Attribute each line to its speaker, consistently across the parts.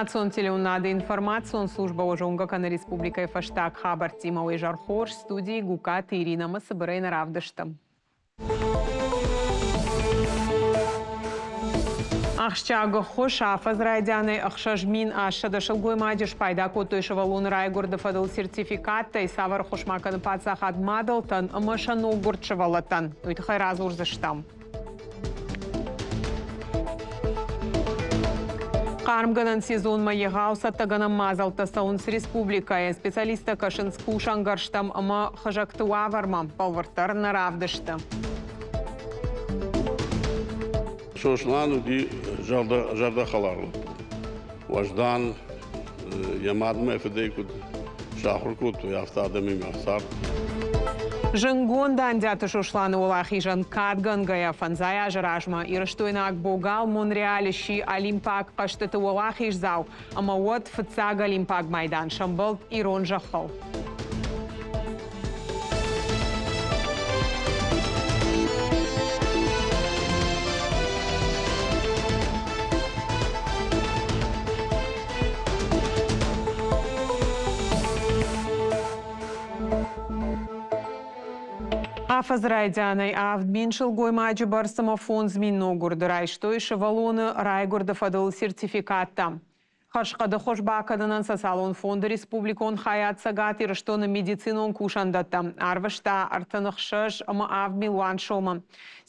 Speaker 1: Национ телеуынынады информацион службӕ уӕ зонгӕ кӕны республикӕйы фӕстаг хабӕрттимӕ. Уе зӕр хорз, студийы Гукаты Иринӕмӕ цыбырӕй нӕ равдысты. Ахсджиаг ӕххуыс афӕдз райдианӕй 6800 сылгоймаджы спайда кодтой сывӕллоны райгуырды фӕдыл сертификаттӕй. Цавӕр ӕххуыс ма кӕны паддзахад мадӕлтӕн ӕмӕ сӕ ноггуырд сывӕллӕттӕн, уый тыххӕй радзурдзыстӕм. Хъармгӕнӕн сезонмӕ егъау цӕттӕгӕнӕн мадзӕлттӕ цӕуынц республикӕйы. Специалисттӕ кӕсынц кусӕнгӕрзтӕм ӕмӕ хызӕгты уавӕрмӕ. Бӕлвырддӕр нӕ равдысты.
Speaker 2: Сослан уыди зӕрдӕхӕлар лӕппу. Уӕздан, йӕ мадмӕ фыдӕй куыд сахуыр кодтой, афтӕ адӕмимӕ цард.
Speaker 1: Зындгонд Андиаты Сосланы уӕлахизӕн кадгӕнгӕйӕ фӕндзай азы размӕ ирыстойнаг богал Монреаль сси Олимпаг хъӕзтыты уӕлахиздзау ӕмӕ уӕд фыццаг олимпаг майдан сӕмбӕлд ирон зӕххыл. Афӕдзы райдианӕй 7000 сылгоймаджы бӕрц ӕмӕ 5000 ноггуырды райстой сывӕллоны райгуырды фӕдыл сертификаттӕ. Хӕрзхъӕды хуыз бакӕнынӕн социалон фонды республикон хайад Цӕгат Ирыстоны медицинон кусӕндӕттӕм арвыста 36 ӕмӕ 7 милуан сомы.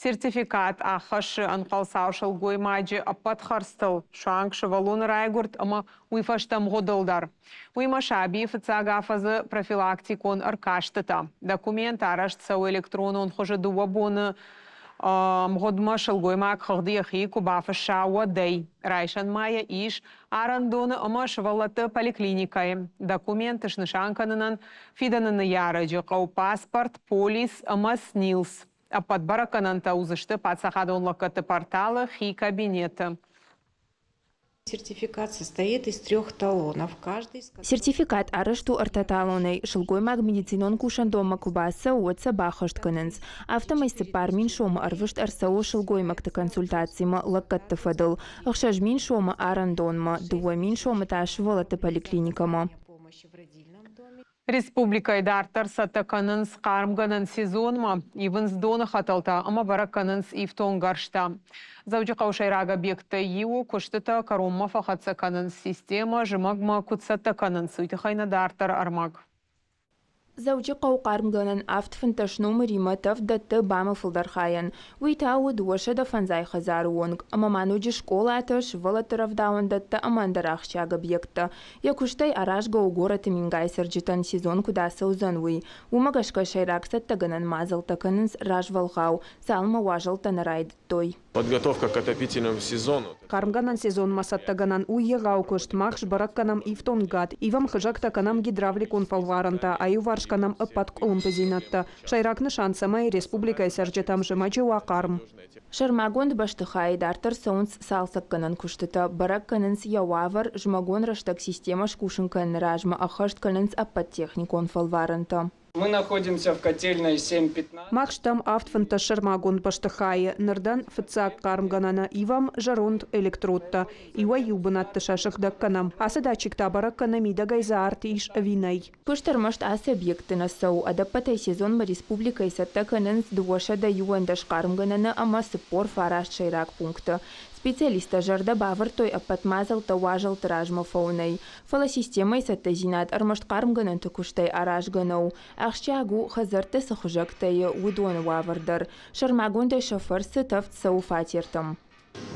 Speaker 1: Сертификат ӕххӕссы ӕнхъӕлцау сылгоймаджы ӕппӕт хӕрдзтыл, суанг сывӕллоны райгуырд ӕмӕ уый фӕстӕ мгъуыдыл дӕр. Уыимӕ сабийы фыццаг афӕдзы профилактикон ӕркастытӕ. Документ арӕзт цӕуы электронон хуызы дыууӕ боны мгъуыдмӕ сылгоймаг хыгъды йӕхи куы бафысса, уӕд ӕй райсӕн ма йӕ ис арӕндоны ӕмӕ сывӕллӕтты поликлиникӕйы. Документ снысан кӕнынӕн фидӕны ныййарӕджы хъӕуы паспорт, полис ӕмӕ СНИЛС. Ӕппӕт бӕрӕггӕнӕнтӕ уыдзысты паддзахадон лӕггӕдты порталы хи кабинеты.
Speaker 3: Сертификат состоит из трех талонов, каждый из
Speaker 4: Сертификат арӕзт у ӕртӕ талонӕй. Сылгоймаг медицинон кусӕндонмӕ куы бацӕуы, уӕд сӕ баххӕст кӕнынц. Афтӕмӕй 4000 сомы ӕрвыст ӕрцӕуы сылгоймӕгты консультацимӕ лӕггӕдты фӕдыл, 6000 сомы арӕндонмӕ, 2000 сомы та сывӕллӕтты поликлиникӕмӕ.
Speaker 1: Республикӕйы дарддӕр цӕттӕ кӕнынц хъармгӕнӕн сезонмӕ, ивынц доны хӕтӕлтӕ ӕмӕ бӕрӕг кӕнынц ифтонггӕрзтӕ. Дзӕуджыхъӕуы сӕйраг объекттӕй иуы куыстытӕ кӕронмӕ фӕхӕццӕ кӕнынц системӕ, зымӕгмӕ куыд цӕттӕ кӕнынц, уый тыххӕй нӕ дарддӕр ӕрмӕг.
Speaker 4: Дзӕуджыхъӕуы хъармгӕнӕн 7 15 номыримӕ тӕвд дӕтты БАМ-ы фылдӕр хайӕн. Уый та у 250 хӕдзары онг, ӕмӕ ма ноджы скъолатӕ, сывӕллӕтты рӕвдауӕндӕттӕ ӕмӕ ӕндӕр ахсджиаг объекттӕ. Йӕ куыстӕй аразгӕ у горӕты мингай цӕрджытӕн сезон куыд ацӕудзӕн, уый. Уымӕ гӕсгӕ сӕйраг цӕттӕгӕнӕн мадзӕлттӕ кӕнынц развӕлгъау, цалынмӕ уазӕлттӕ нӕ райдыдтой.
Speaker 5: Подготовка к отопительному сезону.
Speaker 6: Хъармгӕнӕн сезонмӕ цӕттӕгӕнӕн у егъау куыст. Мах сбӕрӕг кӕнӕм ифтонгад, ивӕм хызӕгтӕ, кӕнӕм гидравликон фӕлварӕнтӕ, аиуварс кӕнӕм ӕппӕт къуылымпыдзинӕдтӕ. Сӕйраг нысан, цӕмӕй республикӕйы цӕрджытӕм зымӕджы уа хъарм.
Speaker 4: Сӕрмагонд бӕстыхайы дарддӕр цӕуынц цалцӕггӕнӕн куыстытӕ, бӕрӕг кӕнынц йӕ уавӕр, зымӕгон рӕстӕг системӕ скусын кӕныны размӕ ӕххӕст кӕнынц ӕппӕт техникон фӕлварӕнтӕ.
Speaker 7: Мы находимся в котельной 7.15.
Speaker 6: Мах стӕм 7 15 сӕрмагонд бӕстыхайы. Ныр дӕн фыццаг хъармгӕнӕны ивӕм зӕронд электродтӕ. Иуӕй-иу бынӕтты сӕ сыгъдӕг кӕнӕм. Ацы датчик та бӕрӕг кӕны, мидӕгӕй дзы арт ис ӕви нӕй.
Speaker 4: Куыст ӕрмӕст ацы объектты нӕ цӕуы, ӕдӕппӕтӕй сезонмӕ республикӕйы цӕттӕ кӕнынц 211 хъармгӕнӕны ӕмӕ 49 сӕйраг пункты. Специалисттӕ зӕрдӕ бавӕрдтой ӕппӕт мадзӕлттӕ уазӕлтты размӕ фӕуынӕй. Фӕлӕ системӕйы цӕттӕдзинад ӕрмӕст хъармгӕнӕнты куыстӕй аразгӕ нӕу. Ахсджиаг у, хӕдзӕртты цы хуызӕгтӕ и, уыдоны уавӕр дӕр. Сӕрмагондӕй сӕ фӕрцы тӕвд цӕуы фатертӕм.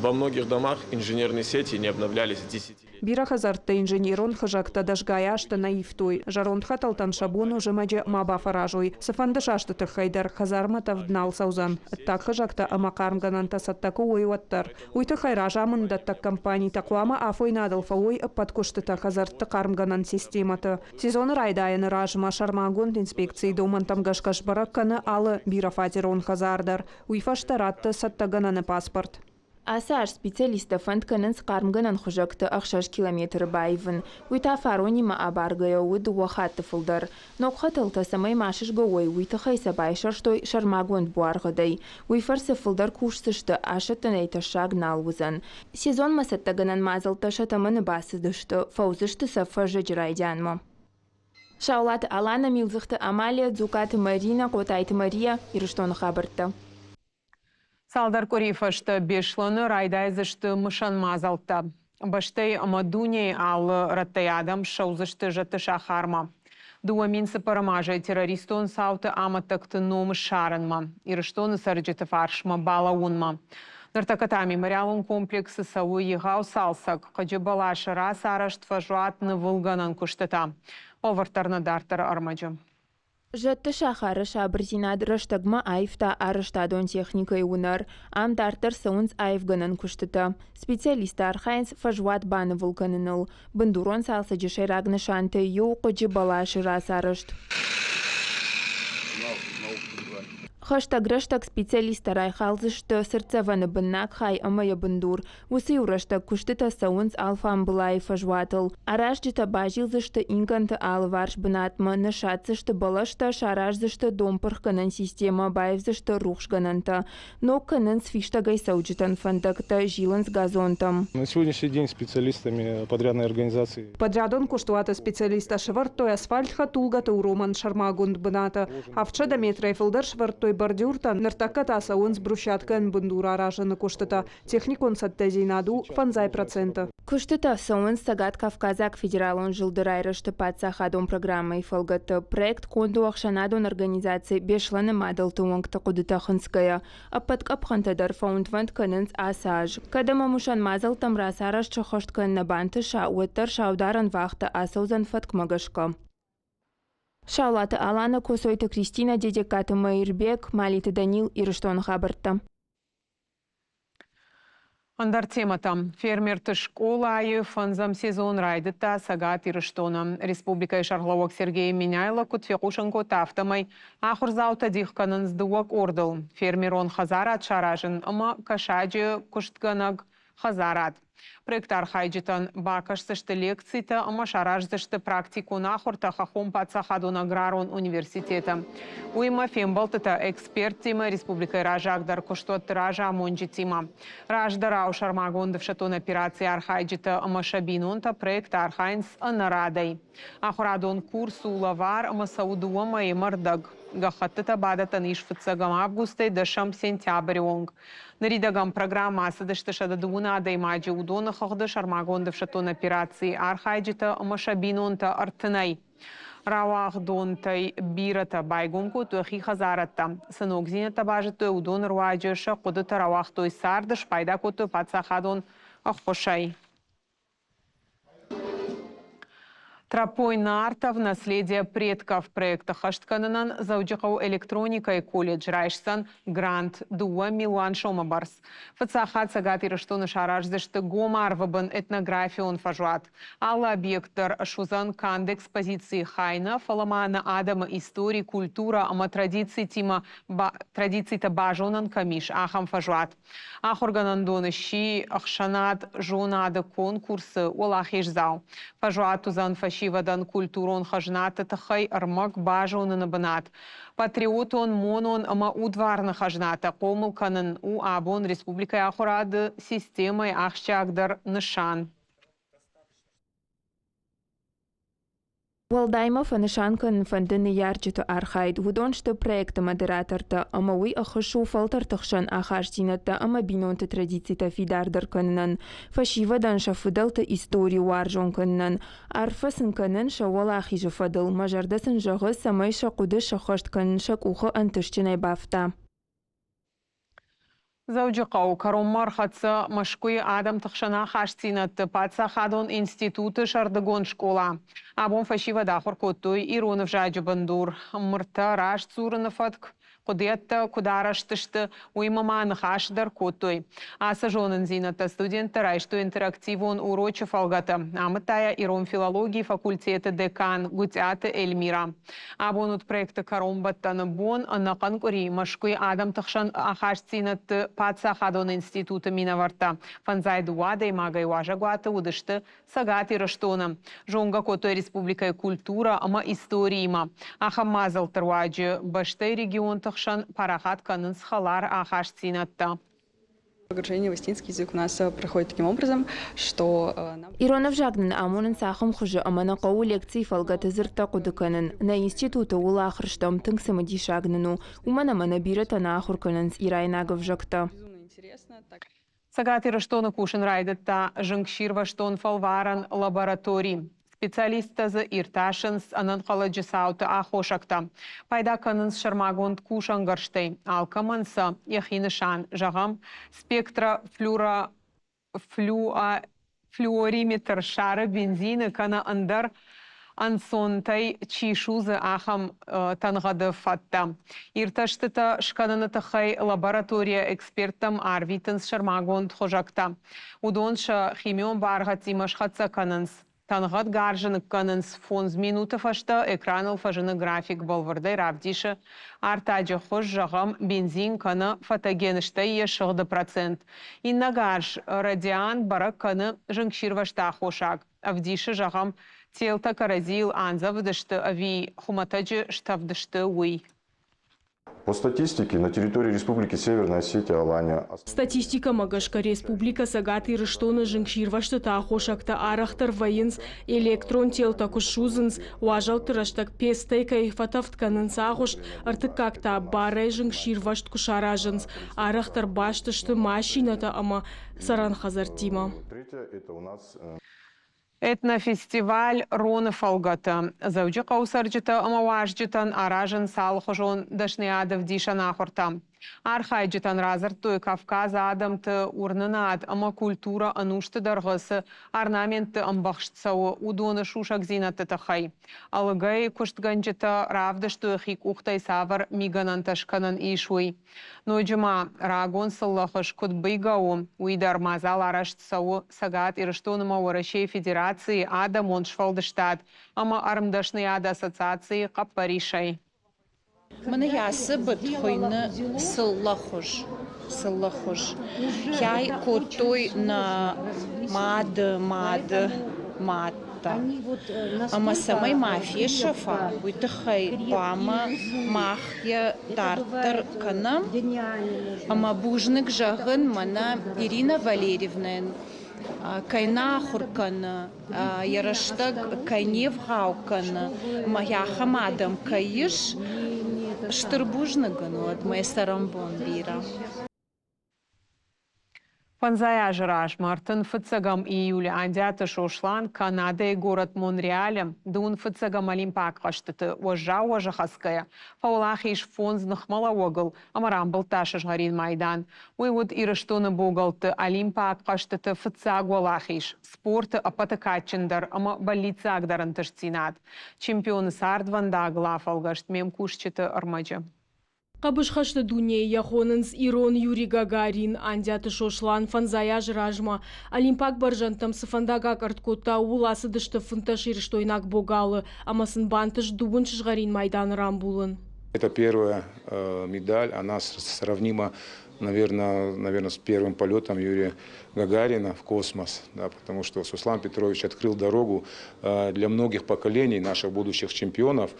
Speaker 5: Во многих домах инженерные сети не обновлялись десятилетиями.
Speaker 6: Бирӕ хӕдзӕртты инженерон хызӕгтӕ дӕсгай азты нӕ ивтой. Зӕронд хӕтӕлтӕн сӕ бон у зымӕджы ма бафӕразой. Цыфӕнды састы тыххӕй дӕр хӕдзармӕ тӕвд нал цӕудзӕн. Ӕддаг хызӕгтӕ ӕмӕ хъармгӕнӕнтӕ цӕттӕ куы уой, уӕддӕр. Уый тыххӕй разамынддӕттӕг компанитӕ хъуамӕ афойнадыл фӕуой ӕппӕт куыстытӕ хӕдзӕртты хъармгӕнӕн системӕты. Сезоны райдайӕны размӕ сӕрмагонд инспекцийы домӕнтӕм гӕсгӕ сбӕрӕг кӕны алы бирӕфатерон хӕдзар дӕр. Уый фӕстӕ радты цӕттӕгӕнӕны паспорт.
Speaker 4: Ацы аз специалисттӕ фӕнд кӕнынц хъармгӕнӕн хуызӕгты 6 километры баивын. Уый та фаронимӕ абаргӕйӕ у дыууӕ хатты фылдӕр. Ног хӕтӕлтӕ цӕмӕй ма сызгӕ уой, уый тыххӕй сӕ байсӕрстой сӕрмагонд буаргъӕдӕй. Уый фӕрцы фылдӕр кусдзысты, асӕттынӕй тӕссаг нал уыдзӕн. Сезонмӕ цӕттӕгӕнӕн мадзӕлттӕ сӕ тӕмӕны бацыдысты, фӕуыдзысты сӕ фӕззӕджы райдианмӕ. Саулаты Алана, Милдзыхты Амалия, Дзукъаты Маринӕ, Хъотайты Мария, Ирыстоны хабӕрттӕ.
Speaker 1: Цалдӕр къуырийы фӕстӕ Беслӕны райдайдзысты мысӕн мадзӕлттӕ. Бӕстӕйы ӕмӕ дунейы алы рӕттӕй адӕм ссӕудзысты зӕдты сахармӕ. 2004 азӕй террористон цауты амӕттӕгты ном ссарынмӕ, Ирыстоны цӕрджыты фарсмӕ балӕууынмӕ. Ныртӕккӕ та мемориалон комплексы цӕуы егъау цалцӕг, хъыджы бӕласы рацарӕзт фӕзуат нывылгӕнӕн куыстытӕ. Бӕлвырддӕр нӕ дарддӕры ӕрмӕджы.
Speaker 4: Зӕдты сахары сабырдзинад рӕстӕгмӕ аивта арӕзтадон техникӕйы уынӕр. Ам дарддӕр цӕуынц аивгӕнӕн куыстытӕ. Специалисттӕ архайынц фӕзуат банывыл кӕныныл. Бындурон цалцӕджы сӕйраг нысантӕй иу хъуджы бӕласы рацарӕзт. Хӕстӕг рӕстӕг специалисттӕ райхалдзысты цыртдзӕвӕны быннаг хай ӕмӕ йӕ бындур. Уыцы-иу рӕстӕг куыстытӕ цӕуынц алфамбылайы фӕзуатыл. Аразджытӕ базилдзысты ингӕнты алыварс бынатмӕ, ныссадздзысты бӕлӕстӕ, сараздзысты донпырхгӕнӕн системӕ, баивдзысты рухсгӕнӕнтӕ. Ног кӕнынц фистӕгӕй цӕуджытӕн фӕндӕгтӕ, зилынц газонтӕм.
Speaker 8: На сегодняшний день специалистами подрядной организации
Speaker 6: Подрядон куыстуаты специалисттӕ сӕвӕрдтой асфальт хӕдтулгӕты уромӕн сӕрмагонд бынаты. 700 метрӕй фылдӕр сӕвӕрдтой бордюртӕ, ныртӕккӕ та цӕуынц брусчаткӕйӕн бындур аразыны куыстытӕ. Техникон цӕттӕдзинад у 50%.
Speaker 4: Куыстытӕ цӕуынц Цӕгат-Кавказаг федералон зылды райрӕзты паддзахадон программӕйы фӕлгӕтты. Проект конд у ӕхсӕнадон организаци Беслӕны мадӕлты уӕнгты хъуыдытӕ хынцгӕйӕ. Ӕппӕт къӕпхӕнтӕ дӕр фӕуындвӕнд кӕнынц ацы аз. Кӕд ӕмӕ мысӕн мадзӕлттӕм рацарӕзт сӕххӕст кӕнын нӕ бантыса, уӕддӕр саударӕн вахтӕ ацӕудзӕн фӕткмӕ гӕсгӕ. Саулаты Алана, Косойты Кристинӕ, Дедегкаты Мӕирбег, Малиты Данил, Ирыстоны хабӕрттӕ.
Speaker 1: Ӕндӕр темӕтӕм. Фермерты скъолайы фӕндзӕм сезон райдыдта Цӕгат Ирыстоны. Республикӕйы сӕргълӕууӕг Сергей Меняйло куыд фехъусын кодта, афтӕмӕй ахуырдзаутӕ дих кӕнынц дыууӕ къордыл: фермерон хӕдзарад саразын ӕмӕ кӕсаджы куыстгӕнӕг хӕдзарад. Проекты архайджытӕн бакӕсдзысты лекцитӕ ӕмӕ сараздзысты практикон ахуыртӕ Хӕххон паддзахадон аграрон университеты. Уыимӕ фембӕлдтытӕ эксперттимӕ, республикӕйы раззагдӕр куыстуӕтты разамонджытимӕ. Раздӕрау сӕрмагонд ӕфсӕддон операцийы архайджытӕ ӕмӕ сӕ бинонтӕ проекты архайынц ӕнӕрадӕй. Ахуырадон курс у лӕвар ӕмӕ цӕуы дыууӕ мӕйы мӕрдӕг. Гӕххӕттытӕ бадӕттӕн ис фыццӕгӕм августӕй дӕсӕм сентябры онг. Ныридӕгӕн программӕ ацыдысты 110 адӕймаджы, уыдоны хыгъды сӕрмагонд ӕфсӕддон операцийы архайджытӕ ӕмӕ сӕ бинонтӕ ӕртынӕй. Рауагъдонтӕй бирӕтӕ байгом кодтой хи хӕдзарӕдтӕ. Цы ногдзинӕдтӕ базыдтой, уыдоны руаджы сӕ хъуыдытӕ рауагътой царды, спайда кодтой паддзахадон ӕххуысӕй. Тропой нартов наследие предков проекты хӕст кӕнынӕн Дзӕуджыхъӕуы электроникӕйы колледж райсдзӕн грант 2 милуан сомы бӕрц. Фыццаг хатт Цӕгат Ирыстоны сараздзысты гом арвы бын этнографион фӕзуат. Алы объект дӕр суыдзӕн канд экспозицийы хай нӕ, фӕлӕ ма нӕ адӕмы истори, культурӕ ӕмӕ традицитимӕ традицитӕ базонӕн кӕм ис, ахӕм фӕзуат. Ахуыргӕнӕндоны сси ӕхсӕнад зонады конкурсы уӕлахиздзау. Фӕзуат уыдзӕн фӕсивӕдӕн культурон хӕзнаты тыххӕй ӕрмӕг базоныны бынат. Патриотон, монон ӕмӕ удварны хӕзнатӕ хъомыл кӕнын у абон республикӕйы ахуырады системӕйы ахсджиагдӕр нысан.
Speaker 4: Уӕлдай ма фӕнысан кӕнын фӕнды ныййарджыты архайд. Уыдон сты проекты модератортӕ ӕмӕ уый ӕххуыс у фӕлтӕрты хсӕн ахастдзинӕдтӕ ӕмӕ бинонты традицитӕ фидардӕр кӕнынӕн, фӕсивӕдӕн сӕ фыдӕлты истори уарзон кӕнынӕн. Арфӕ сын кӕнын сӕ уӕлахизы фӕдыл, мӕ зӕрдӕ сын зӕгъы, цӕмӕй сӕ хъуыды сӕххӕст кӕнын сӕ къухы ӕнтыстджынӕй бафта.
Speaker 1: Дзӕуджыхъӕуы кӕронмӕ ӕрхӕццӕ Мӕскуыйы адӕмты хсӕн ахастдзинӕдты паддзахадон институты сӕрдыгон скъола. Абон фӕсивӕд ахуыр кодтой ирон ӕвзаджы бындур, мыртӕ раст дзурыны фӕтк. Хъуыдыйӕдтӕ куыд арӕзт сты, уыимӕ ма ныхас дӕр кодтой. Ацы зонындзинӕдтӕ студенттӕ райстой интерактивон урочы фӕлгӕты. Амыдта йӕ ирон филологийы факультеты декан Гуытъиаты Эльмира. Абон уыд проекты кӕронбӕттӕны бон. Ӕнӕхъӕн къуыри Мӕскуыйы адӕмты хсӕн ахастдзинӕдты паддзахадон институты минӕвӕрттӕ 52 адӕймагӕй уазӕгуаты уыдысты Цӕгат Ирыстоны. Зонгӕ кодтой республикӕйы культурӕ ӕмӕ историимӕ. Ахӕм мадзӕлтты руаджы бӕстӕйы регионты хсӕн парахат кӕнынц хӕлар ахастдзинӕдтӕ.
Speaker 9: Погружение в осетинский язык у нас проходит таким образом, что нам...
Speaker 4: Ирон ӕвзаг нын амонынц ахӕм хуызы ӕмӕ нӕ хъӕуы лекцийы фӕлгӕты дзырдтӕ хъуыды кӕнын. Нӕ институты ууыл ахуыр стӕм, тынг цымыдисаг нын у, уымӕн ӕмӕ нӕ бирӕтӕ нӕ ахуыр кӕнынц ирайнаг ӕвзӕгтӕ.
Speaker 1: Цӕгат Ирыстоны кусын райдыдта зынгсирвӕзтон фӕлварӕн лаборатори. Специалисттӕ дзы иртасынц ӕнӕнхъӕлӕджы цауты аххосӕгтӕ. Пайда кӕнынц сӕрмагонд кусӕнгӕрзтӕй. Алкӕмӕн сӕ йӕхи нысан, зӕгъӕм, спектрофлюро флюориметр ссары бензины кӕнӕ ӕндӕр ӕнцонтӕй чи судзы, ахӕм тӕнгъӕды фӕдтӕ. Иртӕстытӕ скӕныны тыххӕй лабораторийӕ эксперттӕм арвитынц сӕрмагонд хуызӕгтӕ. Уыдон сӕ химион баргъӕдтимӕ схӕццӕ кӕнынц. Тӕнгъӕд гарзы ныккӕнынц 5 минуты фӕстӕ экраныл фӕзыны график бӕлвырдӕй равдисы артаджы хуыз, зӕгъӕм, бензин кӕнӕ фӕтӕген, стӕй йӕ сыгъды процент. Иннӕ гарз радиан бӕрӕг кӕны зынгсирвӕзты аххосаг. Ӕвдисы, зӕгъӕм, телтӕ кӕрӕдзийыл андзӕвыдысты ӕви хуымӕтӕджы стӕвд сты, уый.
Speaker 10: По статистике, на территории Республики Северная Осетия, Алания...
Speaker 11: Статистикӕмӕ гӕсгӕ Республикӕ Цӕгат Ирыстоны зынгсирвӕзтыты аххосӕгтӕ арӕхдӕр вӕййынц электрон телтӕ куы ссудзынц, уазӕлтты рӕстӕг пецтӕй кӕй фӕтӕвд кӕнынц агъуыст, ӕртыккаг та барӕй зынгсирвӕзт куы саразынц. Арӕхдӕр баст сты машинӕтӕ ӕмӕ цӕрӕн хӕдзӕрттимӕ.
Speaker 1: Этнофестиваль Роны фӕлгӕты Дзӕуджыхъӕуы цӕрджытӕ ӕмӕ уазджытӕн аразынц алыхуызон дӕсныйадӕвдисӕн ахуыртӕ. Архайджытӕн радзырдтой Кавказы адӕмты уырнынад ӕмӕ культурӕ ӕнусты дӕргъы цы орнаментты ӕмбӕхст цӕуы, уыдоны сусӕгдзинӕдты тыххӕй. Ӕлыгӕй куыстгӕнджытӕ равдыстой хи къухтӕй цавӕр мигӕнӕнтӕ скӕнӕн ис, уый. Ноджы ма рагон цыллӕхыз куыд быйгӕ у, уый дӕр мадзал арӕзт цӕуы Цӕгат Ирыстоны ӕмӕ Уӕрӕсейы Федерацийы адӕмон сфӕлдыстад ӕмӕ ӕрмдӕсныйады ассоциацийы хъӕппӕрисӕй.
Speaker 12: Мӕнӕ ацы быд хуыйны цыллӕхуыз. Цыллӕхуыз. Кӕй кодтой нӕ мады мады мадтӕ. Ӕмӕ цӕмӕй ма фесӕфа, уый тыххӕй хъуамӕ мах йӕ дарддӕр кӕнӕм. Ӕмӕ бузныг зӕгъын мӕнӕ Ирина Валерьевнӕйӕн, кӕй нӕ ахуыр кӕны, йӕ рӕстӕг кӕй не вгъау кӕны ӕмӕ ахӕм адӕм кӕй ис, стыр бузныг ын уӕд мӕ цӕрӕнбон бирӕ.
Speaker 1: Фӕндзай азы размӕ 35 июлы Андиаты Сослан Канадӕйы горӕт Монреалы дыууын фыццӕгӕм Олимпаг хъӕзтыты уӕззау уӕзы хӕцгӕйӕ фӕуӕлахиз фондз ныхмӕлӕууӕгыл ӕмӕ рамбылдта сызгъӕрин майдан. Уый уыд Ирыстоны богӕлтты Олимпаг хъӕзтыты фыццаг уӕлахиз, спорты ӕппӕты кадджындӕр ӕмӕ бӕллиццагдӕр ӕнтыстдзинад. Чемпионы цардвӕндагыл афӕлгӕст ме мкусджыты ӕрмӕджы.
Speaker 11: Хъӕбысхӕсты дунейы йӕ хонынц ирон Юрий Гагарин, Андиаты Сослан фӕндзай азы размӕ Олимпаг бӕрзӕндтӕм цы фӕндаг акъӕртт кодта, ууыл ацыдысты 15 ирыстойнаг богалы ӕмӕ сын бантыст дыууын сызгъӕрин майданы рамбулын.
Speaker 8: Это первая медаль, она сравнима, наверное, с первым полетом Юрия Гагарина в космос, да, потому что Суслан Петрович открыл дорогу для многих поколений наших будущих чемпионов.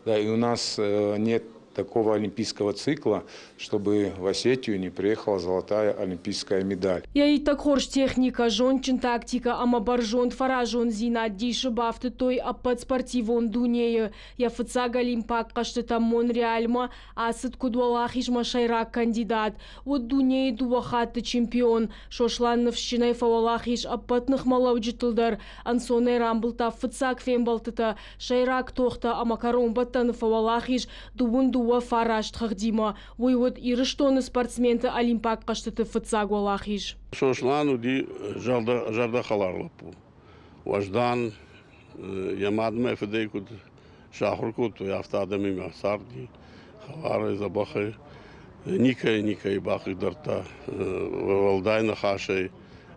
Speaker 8: Да, и у нас нет такого олимпийского цикла, чтобы в Осетию не приехала золотая олимпийская медаль.
Speaker 11: Йӕ иттӕг хорз техникӕ, зондджын тактикӕ ӕмӕ бӕрзонд фӕразондзинад дисы бафтыдтой ӕппӕт спортивон дунейы. Йӕ фыццаг олимпаг хъӕзтытӕм Монреальмӕ ацыд куыд уӕлахизмӕ сӕйраг кандидат. Уыд дунейы дыууӕ хатты чемпион. Сослан ныфсджынӕй фӕуӕлахиз ӕппӕт ныхмӕлӕуджытыл дӕр, ӕнцонӕй рамбылдта фыццаг фембӕлдтытӕ, сӕйраг тохтӕ ӕмӕ кӕронбӕттӕны фӕуӕлахиз дыууын дыууӕ фараст хыгъдимӕ. Уый уыд Ирыстоны спортсменты Олимпаг хъӕзтыты фыццаг уӕлахиз.
Speaker 2: Сослан уыди зӕрдӕхӕлар лӕппу. Уӕздан, йӕ мадмӕ фыдӕй куыд сахуыр кодтой, афтӕ адӕмимӕ царди. Хӕларӕй, дзӕбӕхӕй никӕй никӕй бахъыгдардта уӕлдай ныхасӕй,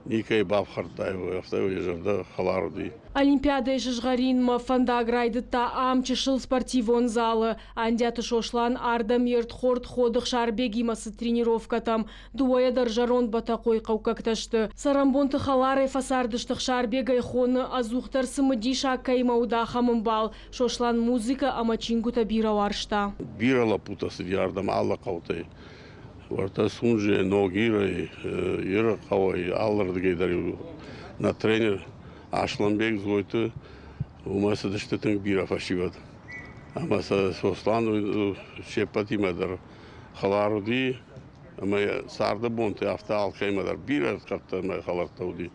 Speaker 2: никӕй бафхӕрдта, афтӕ йӕ зӕрдӕ хӕлар уыди.
Speaker 11: Олимпиадӕйы сызгъӕринмӕ фӕндаг райдыдта ам чысыл спортивон залы. Андиаты Сослан ардӕм йе рдхорд Ходы Хсарбегимӕ цыд тренировкӕтӕм. Дыууӕйӕ дӕр зӕронд Бӕтӕхъойы хъӕуккӕгтӕ сты. Цӕрӕнбонты хӕларӕй фӕцардысты Хсарбегӕй хоны, ӕдзухдӕр цымыдисаг кӕимӕ уыд, ахӕм ӕмбал. Сослан музыкӕ ӕмӕ чингуытӕ бирӕ уарзта.
Speaker 2: Бирӕ лӕппутӕ цыди ардӕм алы хъӕутӕй. Уӕртӕ Сунжӕ, Ногирӕй, Ирыхъӕуӕй, алырдыгӕй дӕр-иу нӕ тренер Аслӕнбег Дзгойты уымӕ цыдысты тынг бирӕ фӕсивӕд. Ӕмӕ сӕ Сослан се ппӕтимӕ дӕр хӕлар уыди ӕмӕ царды бонты афтӕ алкӕимӕ дӕр бирӕ ӕрдхӕрдтӕ ӕмӕ хӕлӕрттӕ уыди.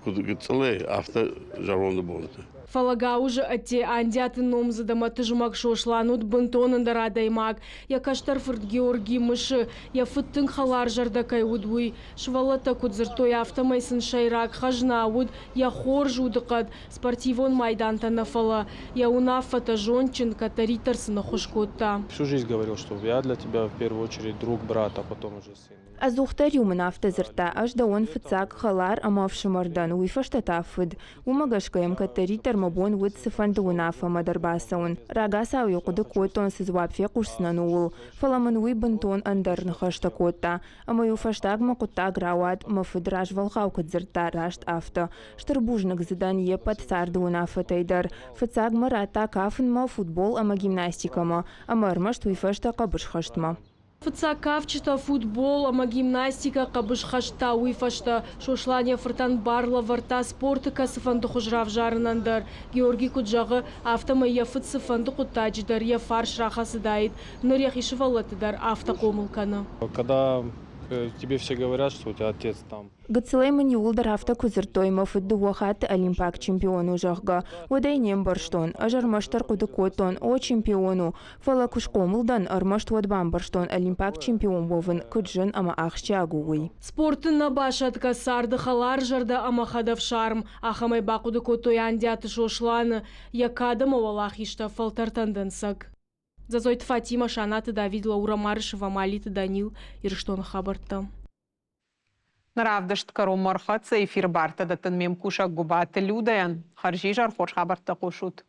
Speaker 2: Куыд гыццылӕй, афтӕ зӕронды бонты.
Speaker 11: Фӕлӕ гауызы ӕдде Андиаты номдзыд ӕмӕ тызмӕг Сослан уыд бынтон ӕндӕр адӕймаг. Йӕ кӕстӕр фырт Георги мысы, йӕ фыд тынг хӕларзӕрдӕ кӕй уыд, уый. Сывӕллӕттӕ куыд дзырдтой, афтӕмӕй сын сӕйраг хӕзна уыд йӕ хорз удыхъӕд, спортивон майдантӕ нӕ фӕлӕ. Йӕ уынаффӕтӕ зондджын, кӕддӕриддӕр сын ӕххуыс кодта.
Speaker 13: Всю жизнь говорил, что я для тебя в первую очередь друг, брат, а потом уже сын.
Speaker 4: Ӕдзухдӕр-иу мын афтӕ дзырдта, ӕз дӕуӕн фыццаг хӕлар ӕмӕ ӕфсымӕр дӕн, уый фӕстӕ та фыд. Уымӕ гӕсгӕ йӕм кӕддӕриддӕр мӕ бон уыд цыфӕнды уынаффӕмӕ дӕр бацӕуын. Рагацау-иу хъуыды кодтон, цы дзуапп фехъусдзынӕн, ууыл. Фӕлӕ мын уый бынтон ӕндӕр ныхӕстӕ кодта. Ӕмӕ-иу фӕстагмӕ хъуыддаг рауад, мӕ фыд развӕлгъау куыд дзырдта, раст афтӕ. Стыр бузныг дзы дӕн йе ппӕт царды уынаффӕтӕй дӕр. Фыццаг мӕ радта кафынмӕ, футбол ӕмӕ гимнастикӕмӕ, ӕмӕ ӕрмӕст уый фӕстӕ хъӕбысхӕстмӕ.
Speaker 11: Фыццаг кафджытӕ футбол ӕмӕ гимнастикӕ, хъӕбысхӕст та уый фӕстӕ Сослан йӕ фыртӕн бар лӕвӕрдта спорты кӕцыфӕнды хуыз равзарынӕн дӕр. Георги куыд зӕгъы, афтӕмӕй йӕ фыд цыфӕнды хъуыддаджы дӕр йӕ фарс рахӕцыдаид. Ныр йӕхи сывӕллӕтты дӕр афтӕ хъомыл кӕны.
Speaker 13: Когда тебе все говорят, что у тебя отец там
Speaker 4: Гыццылӕй мын иууылдӕр афтӕ куы дзырдтой, мӕ фыд дыууӕ хатты олимпаг чемпион у, зӕгъгӕ, уӕд ӕй не мбӕрстон. Ӕз ӕрмӕстдӕр хъуыды кодтон, о, чемпион у. Фӕлӕ куы схъомыл дӕн, ӕрмӕст уӕд бамбӕрстон, олимпаг чемпион уӕвын куыд зын ӕмӕ ахсджиаг у, уый.
Speaker 11: Спорты нӕ басӕтгӕ царды хӕларзӕрдӕ ӕмӕ хӕдӕфсарм, ахӕмӕй бахъуыды кодтой Андиаты Сосланы, йӕ кад ӕмӕ уӕлахизтӕ фӕлтӕртӕн дӕнцӕг. Дзӕцъойты Фатимӕ, Санаты Давид, Лаура Марышева, Малиты Данил, Ирыстоны хабӕрттӕ.
Speaker 1: Равдыст кӕронмӕ ӕрхӕццӕ эфиры бартӕ дӕттын ме мкусӕг Гуыбаты Людӕйӕн. Хӕрзизӕр хорз хабӕрттӕ хъусут.